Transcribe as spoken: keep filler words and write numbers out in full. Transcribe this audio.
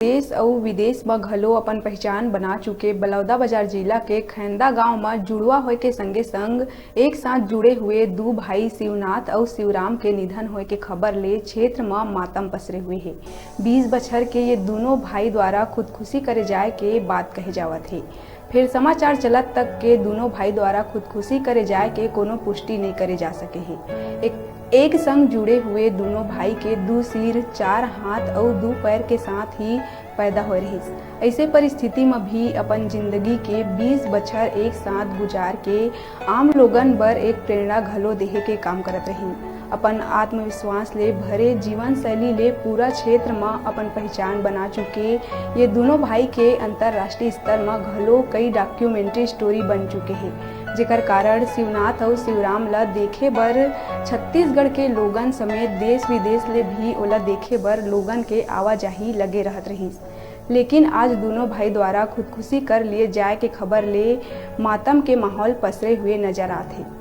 देश अउ विदेश म घलो अपन पहचान बना चुके बलौदाबाजार जिला के खैंदा गांव म जुड़वा होए के संगे संग एक साथ जुड़े हुए दू भाई शिवनाथ अउ शिवराम के निधन होए के खबर ले क्षेत्र म मातम पसरे हुए हे। बीस बछर के ये दूनों भाई द्वारा खुदकुशी करे जाए के बात कहे जावत हे। फेर समाचार चलत तक के दूनों भाई द्वारा खुदकुशी करे जाए के कोनो पुष्टि नइ करे जा सके हे। एक, एक संग जुड़े हुए दूनों भाई के दू सिर, चार हाथ अउ दू पैर के साथ ही पैदा होए रहिस। ऐसे परिस्थिति म भी अपन जिंदगी के बीस बछर एक साथ गुजार के आम लोगन बर एक प्रेरणा घलो देहे के काम करत रहिन। अपन आत्मविश्वास ले भरे जीवन शैली ले पूरा क्षेत्र म अपन पहचान बना चुके ये दूनों भाई के अंतर्राष्ट्रीय स्तर म घलो कई डॉक्यूमेंट्री स्टोरी बन चुके हे, जेकर कारण शिवनाथ अउ शिवराम ल देखे बर छत्तीसगढ़ के लोगन समेत देश विदेश ले भी ओला देखे बर लोगन के आवाजाही लगे रहत रहिस। लेकिन आज दूनों भाई द्वारा खुदकुशी कर लिए जाए के खबर ले मातम के माहौल पसरे हुए नजर आत हे।